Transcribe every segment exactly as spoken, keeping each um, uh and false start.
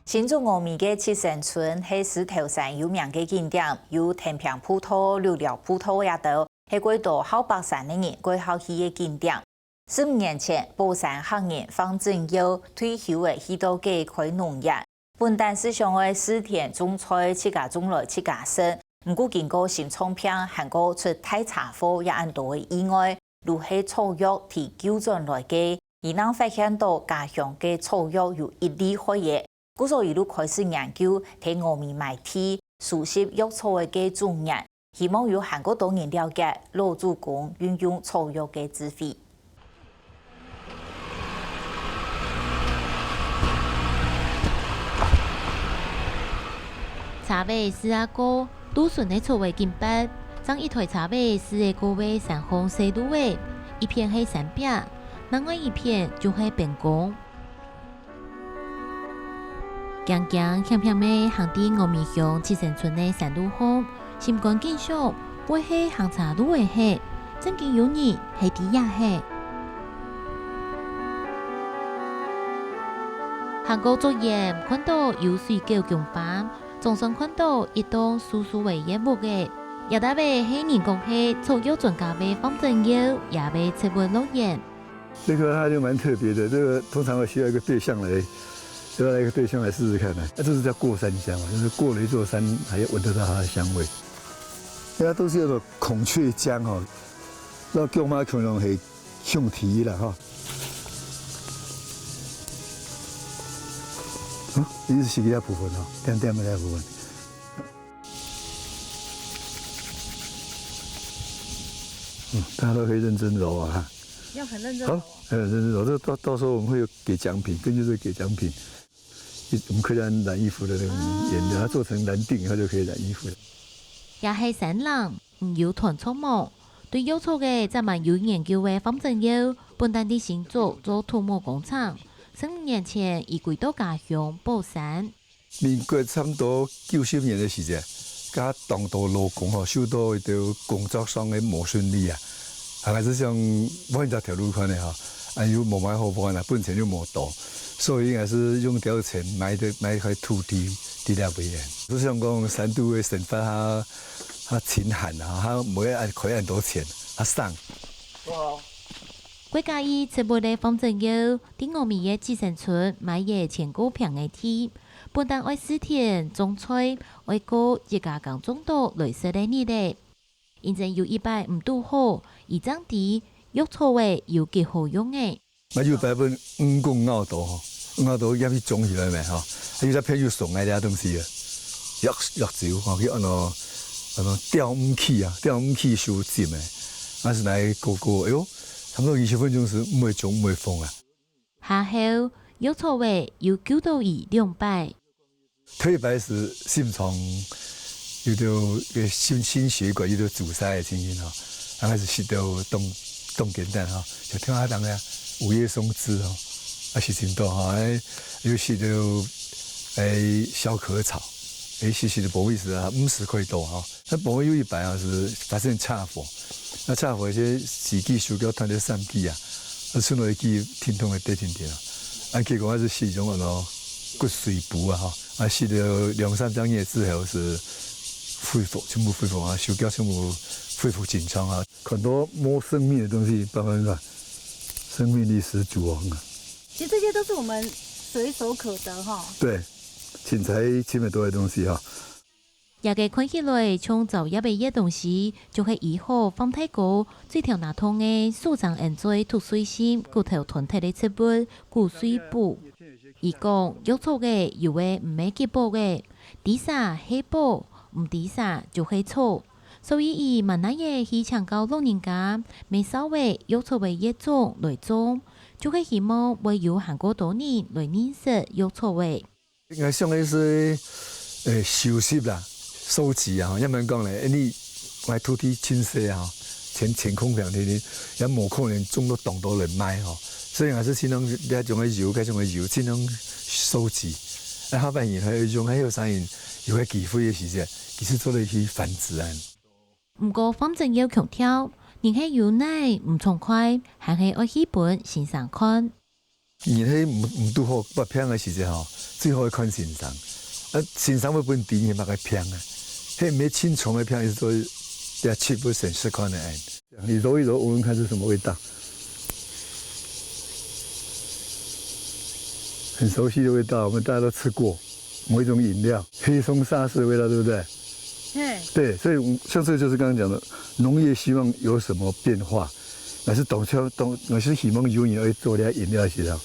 新竹峨眉个七星村係獅頭山有名个景點，有藤坪步道、六寮步道這兜，係幾多好爬山个人過好去个景點。十五年前，寶山客人方正耀退休了，去到該開農園，本旦係想愛蒔田種菜，自家種來自家食，毋過經過心臟病，還過出大車禍這恁多个意外，都係草藥提救轉來个，佢正發現到家鄉个草藥有一例害个，故所佢就開始研究，在峨眉買地，收集藥草个該種園，希望有還過多人了解老祖公運用草藥个智慧。 車尾駛啊過，渡船个草仔緊迫，正一台車尾駛仔過个山項細路仔，一片係山壁，另外一片就係邊疆。驚驚險險个行在峨眉鄉七星村个山路項，心肝緊想，會係行車路仔係，正經有人係在這係。 行過竹園，看到有水狗弓花，總算看到一棟豎豎个圓屋仔。這搭仔係人講係草藥專家个方正耀，也个植物樂園。這個它就蠻特別的，這個通常會需要一個對象來，需要一個對象來試試看呢。那這是叫過山香嘛，就是過了一座山，還要聞得到它的香味。因為它都是那種孔雀香哦，那叫嘛可能很 兄弟啦吼。嗯，你是食个部分吼，點點个部分。嗯，大家都可以認真揉啊哈。要很認真揉哦。好，很認真揉，這到，到時候我們會有給獎品，根據這個給獎品。我們可以染，染衣服的那個顏料，它做成藍靛以後就可以染衣服了。也係山林， 毋有團作無？對藥草个正蠻有研究个方正耀，本旦在新竹做土木工程，十五年前佢歸到家鄉寶山。民國差不多九十年个時節，該當多勞工吼，受到一兜工作上个無順利啊，啊，還係想換一條路看个吼，啊，又無麼好換啊，本錢又無多，所以應該係用這兜錢買个，買一塊土地，在這位个。係想講山肚个生活較 較清閒啊，較無愛開恁多錢，較省。國家以植物个方正耀，在峨眉个七星村買了千過坪个地，本旦愛蒔田種菜，愛過一家耕種到來食个日仔。因為有一擺毋堵好，佢正知藥草仔有幾好用个。 啊，有擺分蜈蚣咬到吼，咬到也去種起來咩吼，啊，有隻朋友送來這東西啊，藥，藥酒吼，去按呢，按呢吊毋起啊，吊毋起手浸个，啊，係來過過，哎喲，差不多二十分鐘係毋會腫毋會紅啊。下後，藥草仔又救到佢兩擺。 頭一擺係心臟有兜个心，心血管有兜阻塞个情形吼，啊，還係食到當，當簡單吼，就聽下當个午夜送子吼，啊，食真多吼，哎，又食到，哎，消咳草，哎，食食到無意思啊，毋使開刀吼。 該旁邊有一擺啊，係發生車禍，該車禍該時機手腳斷了三支啊，啊，伸落一支疼痛个得停停啊。啊，結果還係食一種安到骨髓補啊，吼，啊，食了兩三隻月之後係恢復，全部恢復啊，手腳全部恢復正常啊。很多無生命的東西，百分之百生命力十足哦。嗯。其實這些都是我們隨手可得哈。對，凊彩尋得到个東西哈。 這個看起來像蕉葉仔个東西，就係醫學方大哥最頭那痛个手踭𫣆嘴毒素性骨頭斷忒个植物骨髓補。佢講，藥草仔有个毋係吉寶个，知儕係寶，毋知儕就係草。所以佢蠻耐仔去請教老人家，買燒个藥草个葉種來種，就係希望會有還過多人來認識藥草仔。 𠊎想个係，呃，收集啦，收集啊，仰般講呢？因為𠊎土地盡細啊，千，千空坪地，也無可能種到當多來賣吼。所以𠊎係盡量這種个有，該種个有，盡量收集。啊，後擺人還有用，還有啥人有个機會个時節，其實做得去繁殖啊。毋過方正耀強調，人係有哪毋暢快，還係愛去分先生看。 人係毋，毋堵好發病个時節吼，最好愛看先生，啊，先生會分你知你麼个病啊，係毋係青蟲个病，抑係說這七分神試看个哎。你揉一揉，聞聞看是什麼味道？很熟悉的味道，我們大家都吃過某一種飲料，黑松沙士的味道，對不對？嘿。對，所以我像這就是剛剛講的，農業希望有什麼變化，乃是當初，當，乃是希望有人會做這飲料的時候，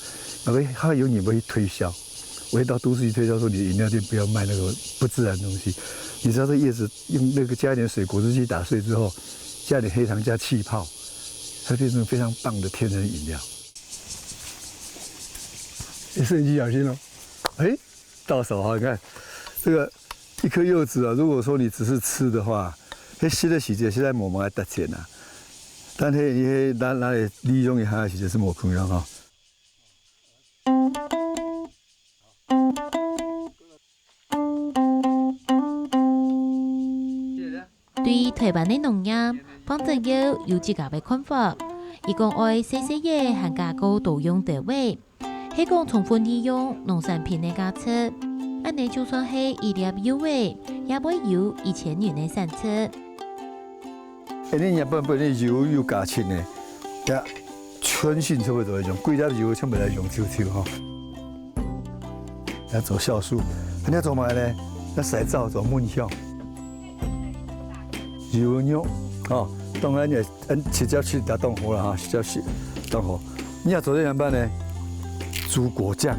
然後他有人會去推銷，我會到都市去推銷說你的飲料店不要賣那個不自然的東西。你知道這葉子用那個加一點水果汁機打碎之後，加點黑糖加氣泡，它變成非常棒的天然飲料。欸，攝影機小心哦。欸，到手哈，你看這個一顆柚子啊，如果說你只是吃的話，那吃的時節，現在我們還得錢啊。但是你拿，拿來利用一下，其實是無朋友哈。 對臺灣个農業，方正耀有自家个看法。佢講愛細細仔還加過多用兜仔，係講充分利用農產品个價值。恁呢就算係一粒柚仔，也會有一千銀个產值。 欸，你若本本个柚有價錢呢，也全新差不多一種，幾粒柚全部來用抽抽吼。要做酵素，還要做麼个呢？要曬燥，做蚊香。柚肉，吼，當然也，嗯，直接食也當好啦，哈，直接食當好。你要做這樣辦呢？煮果醬。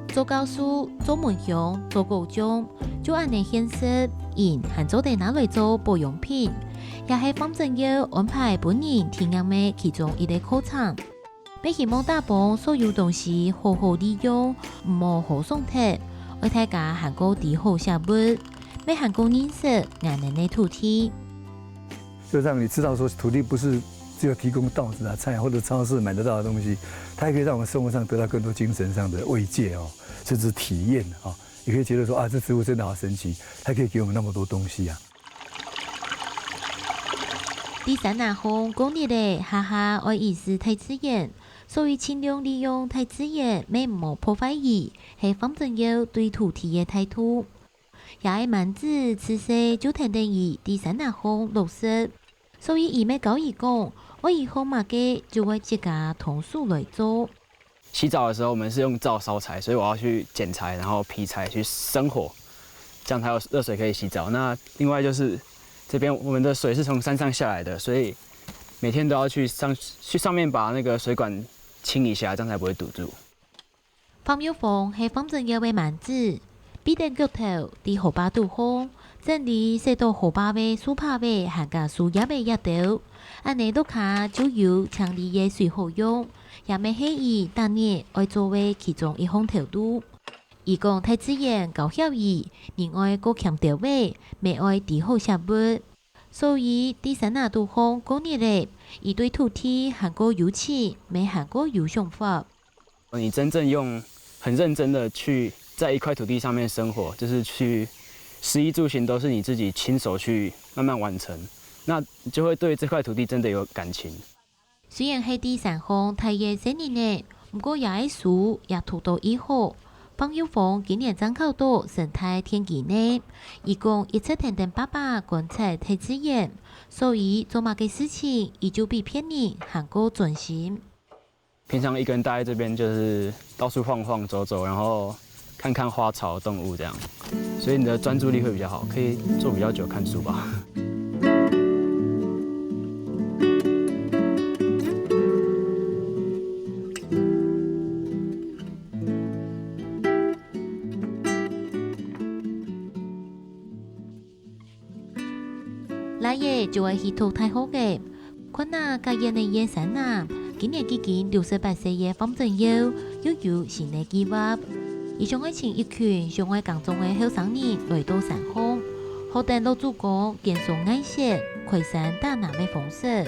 做酵素，做蚊香，做果醬， 就恁呢現食，人還做得拿來做保養品，也係方正耀安排分人體驗个其中一個課程。乜希望打幫所有東西好好利用，毋好好送忒，愛大家還過知好惜物，乜還過認識𠊎等个土地。 就讓你知道說，土地不是只有提供稻子啊、菜或者超市買得到的東西，它也可以讓我們生活上得到更多精神上的慰藉哦，甚至體驗哦，也可以覺得說啊，這植物真的好神奇，它可以給我們那麼多東西啊。在山林項過日仔，下下愛意識大自然，所以盡量利用大自然，乜毋好破壞佢，係方正耀對土地个態度。 這個蠻子自細就跈等佢在山林項落實，所以佢乜教佢講，愛佢學麼个就愛自家動手來做。洗澡的時候，我們是用灶燒柴，所以我要去撿柴，然後劈柴去生火，這樣才有熱水可以洗澡。那另外就是這邊我們的水是從山上下來的，所以每天都要去上，去上面把那個水管清一下，這樣才不會堵住。 方玉峰係方正耀个蠻子，跛等腳頭在河壩肚項，整理曬到河壩个樹杈仔還加樹葉仔這兜，恁呢落下就有淨俐个水好用，也乜係佢逐日愛做个其中一項頭路。佢講大自然教曉佢，人愛過謙兜仔，乜愛知好惜物。所以在山林肚項過日仔，佢對土地還過有情，乜還過有想法。 你真正用很認真的去在一塊土地上面生活，就是去食衣住行都是你自己親手去慢慢完成，那你就會對這塊土地真的有感情。雖然係在山項大个細人仔，毋過這個書也讀到異好。方玉峰今年正考到成大電機系，佢講一直跈等爸爸觀察大自然，所以做麼个事情，佢就比別人還過專心。 平常一個人待在這邊，就是到處晃晃走走，然後看看花草動物這樣，所以你的專注力會比較好，可以坐比較久看書吧。倈仔就愛去讀大學了。看啊，隔壁个山林，今年既經六十八歲个方正耀，又有新个計畫。佢想愛請一群想愛耕種个後生人來到山項，學等老祖公耕種艾雪、開山打林个方式，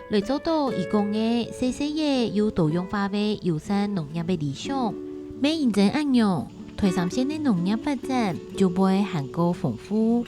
來做到佢講个細細仔又多樣化个友善農業个理想。乜因為恁樣， 臺三線个農業發展就會還過豐富。